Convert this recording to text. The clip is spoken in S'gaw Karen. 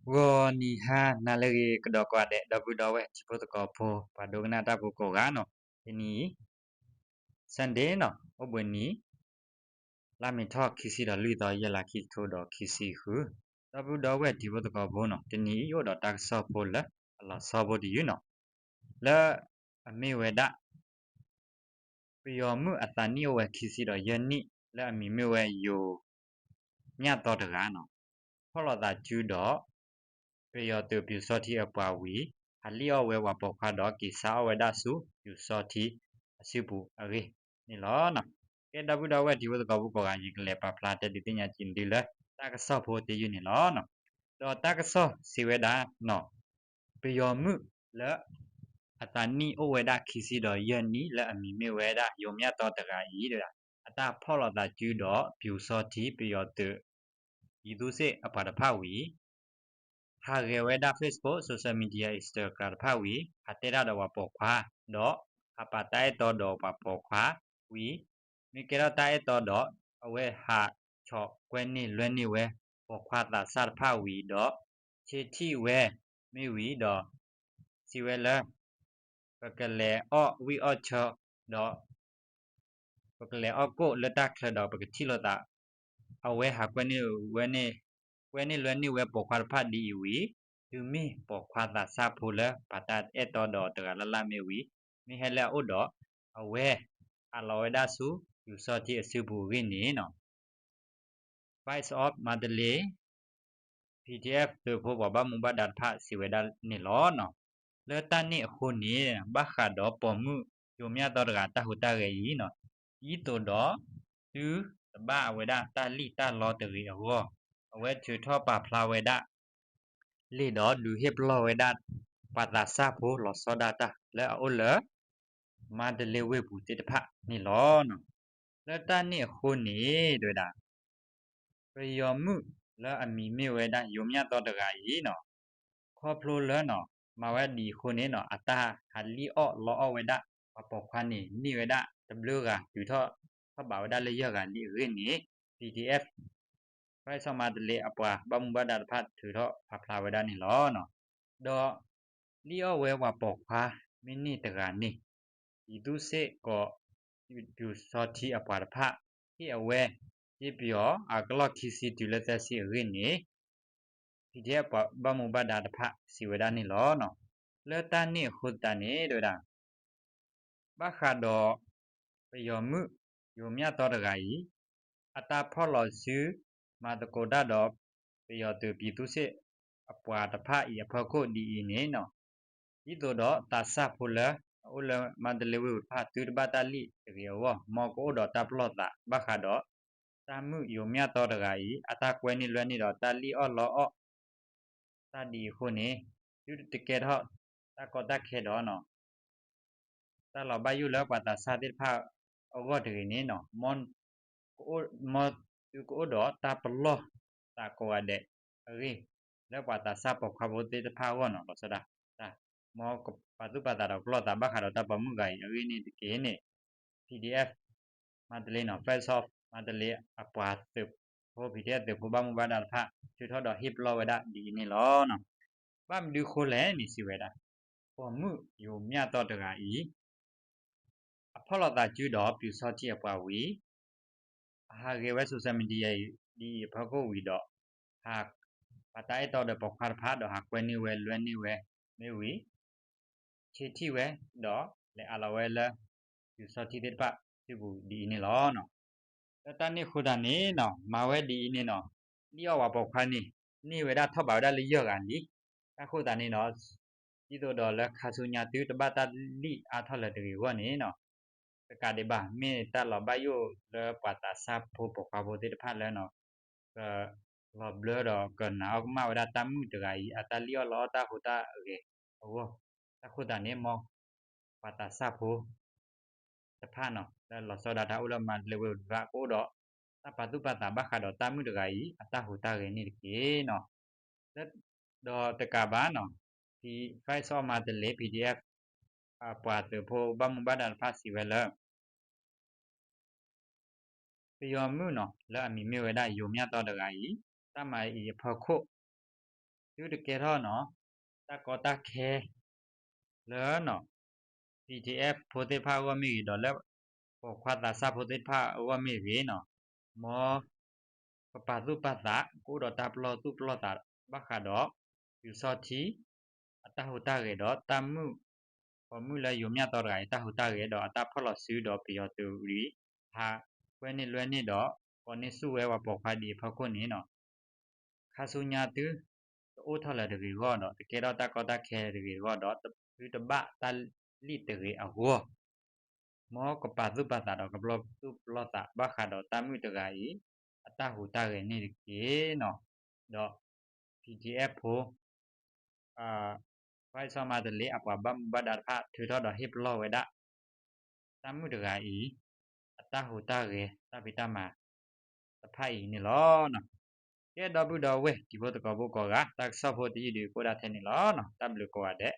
ဂီၤနံၤဟါနၤလၢအဂ့ၤ ကဒီးကိးဂၤဒဲး ဒီပုၢ်ဒီဝဲၢ်တံၤဖိသကိးဖိ ပှၤဒိကနၣ်တၢ်ဖိကိးဂၤနီၤ, တနံၤအံၤ Sunday နီၤ, အိၣ်ဘှံးနံၤ လါမ့ၤထီၣ် ခံဆံဒီးလွံၢ်သီ ယဲၢ်လါ ခံကထိဒီးခံဆံဃု, ဒီပုၢ်ဒီဝဲၢ်တံၤဖိသကိးဖိနီၤ, တနံၤအံၤအိၣ်ဒီးတၢ်ကစီၣ်ဖိလၢအလီၤဆီဖိတယုၢ်နီၤ, လၢအမ့ၢ်ဝဲဒၣ် ပယီၤမုၣ်အသးနံၣ်အိၣ်ဝဲခံဆံဒီးယဲၢ်နံၣ် လၢအမံၤမ့ၢ်ဝဲယိၤ မၠၣ်သီတဂၤနီၤ, ဖီၣ်လိာ်သးစုဒီး ပယီၤသုးပျူစောထီးအပှၤဝံၤ ဟးလံၣ်အီၣ်ဝဲပှၤပိာ်ခွါဒီးက့ၤဆါအီၣ်ဝဲဒၣ်ဆူပျူစောထီးအစုပူၤအဂ့ၢ်န့ၣ်လီၤ. ကဲ ဒီပုၢ်ဒီဝဲၢ်တံၤဖိသကိးဖိကိးဂၤ ယကလဲၤပာ်ဖျါတဲဒုးသ့ၣ်ညါက့ၤဒုလၢတၢ်ကစီၣ်ဖိတယုၢ်န့ၣ်လီၤ. ဒီးတၢ်ကစီၣ်စံးဝဲဒၣ်နီၤ, ပယီၤမုၣ်လၢ အသးနံၣ်အိၣ်ဝဲဒၣ်ခံဆံဒီးယဲၢ်နံၣ် လၢအမံၤမ့ၢ်ဝဲဒၣ်ယိၤမၠၣ်သီတဂၤအံၤ အတၢ်ဖီၣ်လိာ်သးစုဒီးပျူစောထီး ပယီၤသုး ပံၤသူစ့ၣ်အပှၤတဖၣ်ဝံၤ ဟးဂဲၤဝဲဒၣ် Facebook, social media, Instagram တဖၣ်ဝံၤ ဟးတဲတၢ်ဒီးပှၤပိာ်ခွါ ဒီးဟးပာ်တၢ်အဲၣ်တီဒီးပှၤပိာ်ခွါဝံၤ မ့ၢ်ကဲထီၣ်တၢ်အဲၣ်တီဒီး အဝဲဟးဆီၣ်ကွဲန့ၢ်လွဲန့ၢ်ဝဲ ပိာ်ခွါသးစၢ်တဖၣ်ဝံၤဒီး ဆ့ထံၣ်ဝဲမ့ၢ်ဝံၤဒီး စံးဝဲလၢ ပကလဲၤအီၣ်ဝံၣ်အီၣ်ဆၢ ဒီး ပကလဲၤအီၣ်ကိၣ်လၢတၢ်ချၢဒီးပကထံၣ်လိာ်သး အဝဲဟးကွဲန့ၢ်ဝဲ ကွဲန့ၢ်လွဲန့ၢ်ဝဲပိာ်ခွါတဖၣ်ဒ်အံၤဝံၤ တုၤမ့ၢ်ပိာ်ခွါသးစၢ်ဖိလၢပာ်တၢ်အဲၣ်တီဒီးတဂၤလၢ်လၢ်မ့ၢ်ဝံၤ မ့ၢ်ဟဲလၢအအိၣ်ဒီး အဝဲ ဟးလီၤဝဲဒၣ်ဆူပျူစောထီးအစုပူၤအဂ့ၢ်န့ၣ်နီၤ Voice of Mandalay PDF သုးဖိပှၤဘၣ်မူဘၣ်ဒါတဖၣ်စံးဝဲဒၣ်န့ၣ်လီၤ. လၢတၢ်န့ၣ်အဃိန့ၣ် ဘၣ်ဃးဒီးပိာ်မုၣ်ယိၤမၠၣ်သီတဂၤတၢ်ဟူးတၢ်ဂဲၤအံၤနီၤ, ဒ်သိးဒီး သုတဘၣ်အဝဲဒၣ်တၢ်လံၣ်တၢ်လီတဂ့ၤအဂီၢ် အဝဲထုးထီၣ်ပာ်ဖျါဝဲဒၣ် လံာ်ဒီးဒုးဟ့ၣ်ပလီၢ်ဝဲဒၣ် ပှၤသးစၢ်ဖိလီၤဆီဒၣ်တၢ်လၢအအိၣ်လၢ မါတလ့ဝ့ၢ်ပူၤသ့ၣ်တဖၣ်န့ၣ်လီၤ. လၢတၢ်န့ၣ်အဃိန့ၣ် တဝဲဒၣ် ပယီၤမုၣ်လၢအမံၤမ့ၢ်ဝဲဒၣ်ယိၤမၠၣ်သီတဂၤအံၤနီၤ, ခီဖျိလၢနီၤ မၤဝဲဒ်အံၤအဃိန့ၣ်နီၤ အတၢ်ဟးလံၣ်အီၣ်လီအီၣ်ဝဲဒၣ် ပှၤပိာ်ခွါန့ၣ် န့ၢ်ဝဲဒၣ်တဘျုးဂၤ တုၤထီၣ်ထီၣ်ဘးဝဲဒၣ်လၢယဲၢ်ဂၤလံအဂ့ၢ်န့ၣ် PDF ဖဲစီမါတလ့အပှၤဘၣ်မူဘၣ်ဒါတဖၣ် ထုးထီၣ်ပာ်ဖျါဝဲဒၣ်န့ၣ်လီၤ. ဒီး လံၣ်အီၣ်ဝဲပှၤပိာ်ခွါ မ့ၢ်န့ၢ်တဂၤန့ၣ် ဒ်သိးစ့ၢ်ကီး ပျူစောထီးအပှၤတဖၣ် ဟ့ၣ်အဝဲ စ့ပယီၤအကလီၢ်ခံဆံတုၤလၢသၢဆံအဂ့ၢ်န့ၣ် PDF ပှၤဘၣ်မူဘၣ်ဒါတဖၣ်စံးဝဲဒၣ်န့ၣ်လီၤ. လၢတၢ်န့ၣ်အဃိသတးန့ၣ် တဝဲဒၣ် ဘၣ်ဃးဒီး ပယီၤမုၣ် ယိၤမၠၣ်သီတဂၤအံၤ အတၢ်ဖီၣ်လီၤစု မၤသကိးတၢ်ဒီး ပယီၤသုးပံၤသူစ့ၣ် အပှၤတဖၣ်အံၤအဖီခိၣ်ဒ်အံၤန့ၣ်နီၤ, ဒ်သိးဒီးသးစၢ်ဖိလၢ အအိၣ်လၢမါတလ့ဝ့ၢ်ပူၤတဖၣ် သုတဘၣ်တၢ်လံၣ်တဂ့ၤအဂီၢ် မ်ကအိၣ်ဒီးတၢ်ပလီၢ်သး ဘၣ်ဃးဒီး တၢ်မုၣ်ယိၤမၠၣ်သီတဂၤအံၤ အတၢ်ကွဲန့ၢ်လွဲန့ၢ်ဒီးတၢ်လံၣ်အီၣ်လီအီၣ် တၢ်ဒ်အံၤအဃိန့ၣ် သုတကဲထီၣ်တၢ်ကီတၢ်ခဲဒီးနီၤ တၢ်လီၤဘၣ်ယိၣ်လၢပှၤသးစၢ်သ့ၣ်တဖၣ်အဂီၢ်တဂ့ၤန့ၣ်နီၤ, မ်သုကအိၣ်ဒီးတၢ်ပလီၢ်သးကိးဂၤဒဲးအဂ့ၢ် လၢပှၤသးစၢ်ပိာ်ခွါဖိသ့ၣ်တဖၣ်အဂီၢ်နီၤ, လီၤဆီဒၣ်တၢ် မ်ကပာ်သူၣ်ပာ်သးဒီးပလီၢ်သးဘၣ်ဃးဒီးတၢ်ပိာ်မုၣ်ဂၤအံၤအဂ့ၢ်န့ၣ်တက့ၢ်န့ၣ် PDF မါတလ့နီၤ, Voice of မါတလ့အပှၤသုးဖိ PDF သုးဖိဘၣ်မူဘၣ်ဒါတဖၣ် ထုးထီၣ်ဒီးဟ့ၣ်ပလီၢ်ဝဲဒၣ်ဒ်အံၤန့ၣ်လီၤ. ဘၣ်မနုၤဃိလဲၣ်န့ၣ်စံးဝဲဒၣ်, ပိာ်မုၣ်ယိၤမၠၣ်သီတဂၤအံၤ အဖီၣ်လိာ်သးစုဒီးပျူစောထီးအပှၤဝံၤ အဟးဂဲၤဝဲ social media အံၤ ဒ်အံၤအဖီခိၣ်ဝံၤဒီး ဟးပာ်တၢ်အဲၣ်တီဒီးပိာ်ခွါတဖၣ်ဒီးဟးကွဲန့ၢ်ဝဲလွဲန့ၢ်ဝဲမ့ၢ်ဝံၤ ဆ့ထံၣ်ဝဲ ဒီးလဲၤအးလီၤဝဲလၢ ပျူစောထီးသ့ၣ်တဖၣ်စုပူၤဒ်အံၤန့ၣ်လီၤ. လၢတၢ်န့ၣ်အဃိသတးန့ၣ်နီၤ မၤဝဲဒ်အံၤန့ၣ်နီၤ လံၣ်အီၣ်ပှၤပိာ်ခွါန့ၣ် န့ၢ်ဝဲဒၣ်ထီၣ်ဘးဝဲဒၣ်လၢယဲၢ်ဂၤလံ. တၢ်ဃိသတးန့ၣ်နီၤ ဒ်သိးဒီးလၢခါဆူညါသုတဘၣ်တၢ်လံၣ်အါထီၣ်လၢၤတဂ့ၤအဂီၢ်န့ၣ်နီၤ တကးဒံးဘၣ် မ့ၢ်တၢ်လီၤဘၣ်ယိၣ်လၢပှၤသးစၢ်ဖိပိာ်ခွါဖိသ့ၣ်တဖၣ်လၢ ကလီၤဘျၢဒီးကနာ်အီၣ်ကမၣ်ဝဲဒၣ်တၢ်မုၣ်တဂၤအံၤ အတၢ်လံၣ်အီၣ်လီအီၣ်တၢ်ဟူးတၢ်ဂဲၤအဂီၢ်, တၢ်ဃိသတးန့ၣ် မ်ပှၤသးစၢ်ဖိတဖၣ်နီၤ လၢလီၤဆီဒၣ်တၢ်အိၣ်လၢမါတလ့ဝ့ၢ်ပူၤတဖၣ် ကအိၣ်ဒီးတၢ်ပာ်သူၣ်ပာ်သးဘၣ်ဃးဒီးတၢ်မုၣ်တဂၤအံၤ အတၢ်ဟူးတၢ်ဂဲၤန့ၣ်တက့ၢ်နီၤ. ဒီးတကးဘၣ်နီၤ Voice of မါတလ့ PDF အပှၤသုးဖိဘၣ်မူဘၣ်ဒါတဖၣ်စံးဝဲလၢ ပယီၤမုၣ်နီၤ လၢအမံၤမ့ၢ်ဝဲဒၣ်ယိၤမၠၣ်သီတဂၤအံၤ တၢ်မၤအံၤအဖီခိၣ် သုတကဲထီၣ်နီၤ တၢ်ကီတၢ်ခဲ လၢနီၤ ပီၣ်ထံၣ်အဲၣ်ဖိသ့ၣ်တဖၣ်အဂီၢ်မ့ၢ်ဂ့ၤ ဒီးလၢ ပိာ်ခွါသးစၢ်ဖိသ့ၣ်တဖၣ်အဂီၢ်မ့ၢ်ဂ့ၤနီၤ မ်ကပာ်သူၣ်ပာ်သး ကအိၣ်ဒီးတၢ်ပလီၢ်သူၣ်ပလီၢ်သးဘၣ်ဃးဒီး ပျူစောထီး အတၢ်ဟူးတၢ်ဂဲၤဒီးတၢ်မုာ် ပိာ်မုၣ်လၢယိၤမၠၣ်သီတဂၤအံၤ တၢ်ဟူးတၢ်ဂဲၤဒီးအတၢ်ဖီၣ်လီၤစုဒီးပယီၤသုးရံၣ် ဟးကွဲန့ၢ်လွဲန့ၢ်ဒီး ကိးန့ၢ်ဆူၣ်ဝဲပှၤပိာ်ခွါဒ်အံၤအဖီခိၣ်န့ၣ်နီၤ ခါဆူညါသု တအိၣ်ထီၣ်လၢၤတဂ့ၤအဂီၢ်ဒီး တကဲထီၣ်တၢ်ကီတၢ်ခဲတဂ့ၤအဂီၢ်ဒီး သုတဘၣ်တၢ်လံၣ်တဂ့ၤအဂီၢ် မ်ကပာ်သူၣ်ပာ်သးဒီးကပလီၢ်သူၣ်ပလီၢ်သးဘၣ်ဃးဒီးတၢ်မုာ်တဂၤအံၤ အတၢ်ဟူးတၢ်ဂဲၤန့ၣ်တက့ၢ်နီၤ ဒီး ပီၣ်ထံၣ်အဲၣ်ဖိ ပှၤစီၤမၤတလ့ အပှၤဘၣ်မူဘၣ်ဒါတဖၣ် ထုးထီၣ်ဒီးဟ့ၣ်ပလီၢ်ဝဲဒၣ် တၢ်မုာ်တဂၤအံၤ အတၢ်ဟူးတၢ်ဂဲၤ တၢ်ဖံးတၢ်မၤ တဖၣ်အံၤန့ၣ်လီၤ. ကဲဒီပုၢ်ဒီဝဲၢ် တံၤဖိသကိးဖိကိးဂၤ တၢ်ကစီၣ်ဖိတယုၢ်ဒုးကအိၣ်ဒၣ်ထဲန့ၣ်လီၤ. တၢ်ဘျုးကိးဂၤဒဲး